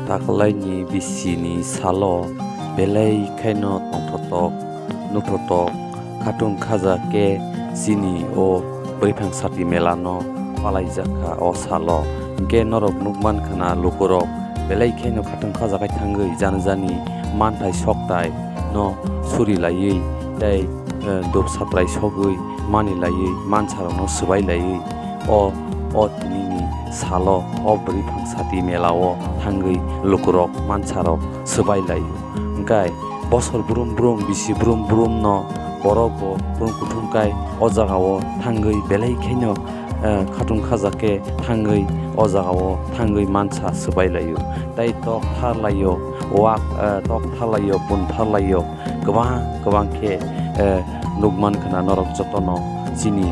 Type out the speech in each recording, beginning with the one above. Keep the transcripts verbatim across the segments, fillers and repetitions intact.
Takalaini bisini salo belai khaino tongthotok, nuthotok, khatung khaja khe chini o bwrwiphang sati melano palaijak kha o salo. Hinkhe norok nukman khna lukurok belai khaino khatung khaja khai thangwi jani jani manthai soktai no suri laiwi tei, eh, dup satrai sogwi mani laiwi mansarokno swbai laiwi o, o tinini salo o bwrwiphang sati melao thangwi lukurok mansarok swbai laio. Hinkhe bosor brum brum bisi brum brum no borok bo brum kuthum kai o jagao thangwi belai khaino, eh, khatung khaja khe thangwi o jagao thangwi mansa swbai laio. Tei tok thar laio, wak, eh, tok thar laio, pun thar laio, kwbang kwbang khe, eh, nukman khna norok jotono chini,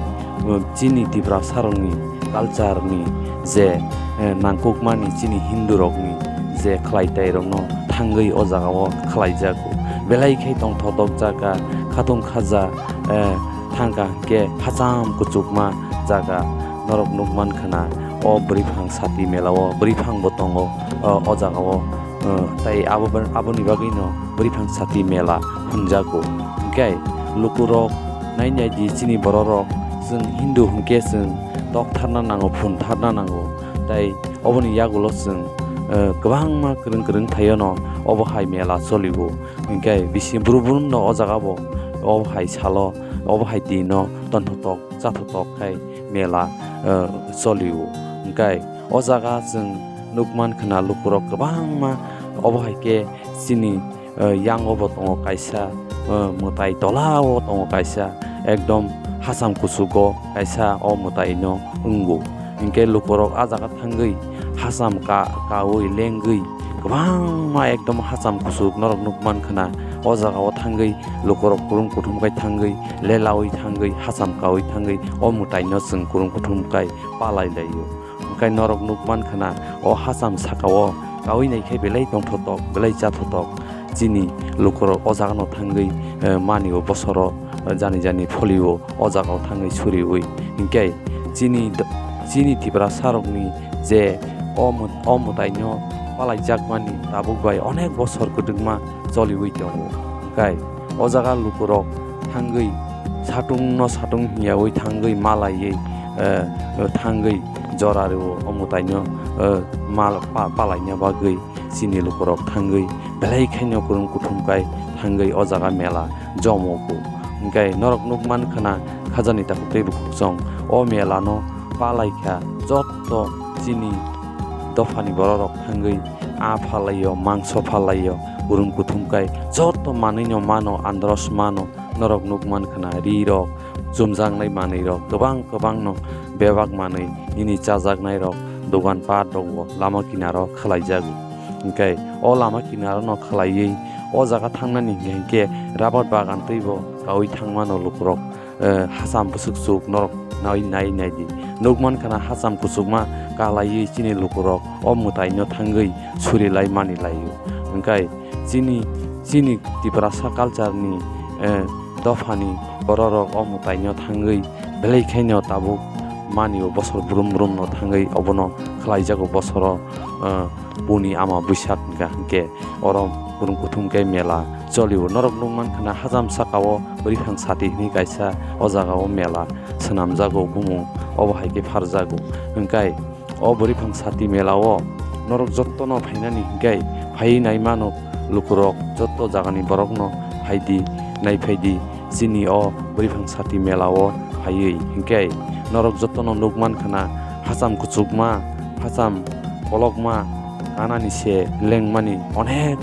eh, chini Tiprasarokni culture ni je, eh, nangkukmani chini Hindu rokni je khlai tai rokno thangwi o jagao khlaijago. Belai khe tongthotok jaga khatung khaja, eh, thangkha hinkhe hacham kuchukma jaga norok nukman khna o bwrwiphang sati melao bwrwiphang bo tongo, o, o jagao. Uh, tei abo, aboni bagwino bwrwiphang sati mela hwnjago. Hinkhe lukurok nai nai di chini bororok, chwng Hindu hinkhe chwng tok tharna nango, phun tharna nango. Tei oboni yagulo chwng, uh, kwbangma kwrwng kwrwng phaiyano obo hai mela cholio. Hinkhe bisi brum brum no o jagabo obo hai salo, obo hai dino tonthotok chathotok khai mela, uh, cholio. Hinkhe o jaga chwng nukman khna lukurok kwbangma obo hai khe chini, eh, yango bo tongo kaisa, eh, mwtai tola o tongo kaisa, ekdom hacham kuchugo kaisa o mwtai no wngo. Hinkhe lukurok ah jaga thangwi hacham ka-, kaui lengwi kwbangma ekdom hacham kuchuk norok nukman khna o jaga o thangwi lukurok kurum kuthum khai thangwi lelaui thangwi hacham kaui thangwi o mwtai no chwng kurum kuthum khai palai laio. Hinkhe norok nukman khna o hacham sakao kaui nai khe belai tongthotok, belai chathotok. Chini lukurok o jagano thangwi, eh, mani o bosoro, eh, jani jani pholio o jagao thangwi suriui. Hinkhe chini do-, chini Tiprasarokni je o mw-, o mwtaino palaijakmani tabuk bai onek bosor kwdwkma choliui tongo. Hinkhe o jaga lukurok thangwi satung no satung hiyaui thangwi malaiwi, eh, thangwi jora rwo o mwtaino, eh, mal pa-, palaina bagwi chini lukurok thangwi belai khaino kurum kuthum kai thangwi o jaga mela jomo ku. Hinkhe norok nukman khna khajani takhuk tei bukhuk chwng o mela no palaikha jotto chini dophani bororok thangwi aa phalaiyo, mangso phalaiyo, kurum kuthum kai jotto manwino mano, andros mano, norok nukman khna ri rok, chumjaknai manwi rok kwbang kwbang no bebak manwi nini chajaknai rok dogan pat rok bo lama kinaro khlaijago. Hinkhe o lama kinaro no khlaiwi o jaga thangnani hinkhe rubber bagan twibo kaui thangmano lukurok. Eh, hacham bwswk chuk norok nai, nai, nai di. Nukman khna hacham kuchukma kalaiwi chini lukurok o mwtaino thangwi suri lai mani laio. Hinkhe chini, chini Tiprasa culture ni, eh, dophani bororok o mwtaino thangwi belai khaino tabuk mani o bosor brum brum no thangwi obono khlaijago bosoro, eh, buni ama bwsak hinkha hinkhe oro kurum kuthum khe mela cholio. Norok nukman khna hacham sakao bwrwiphang sati hwnwi kaisa o jagao mela swnamjago bumung obo hai khe pharjago. Hinkhe o bwrwiphang sati melao norok jottono phainani hinkhe phaiwi nai mano lukurok jotto jagani borokno phaidi naiphaidi. Chini o bwrwiphang sati melao phaiwi hinkhe norok jottono nukman khna hacham kuchukma, hacham kolokma kanani se lengmani onek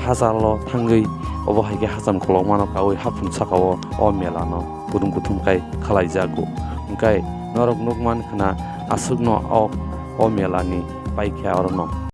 hachalo thangwi obo hai khe hacham kolokmano kaui haphung sakao o melano kurum kuthum kai khlaijago. Hinkhe norok nukman khna aswkno o, o melani paikha orokno.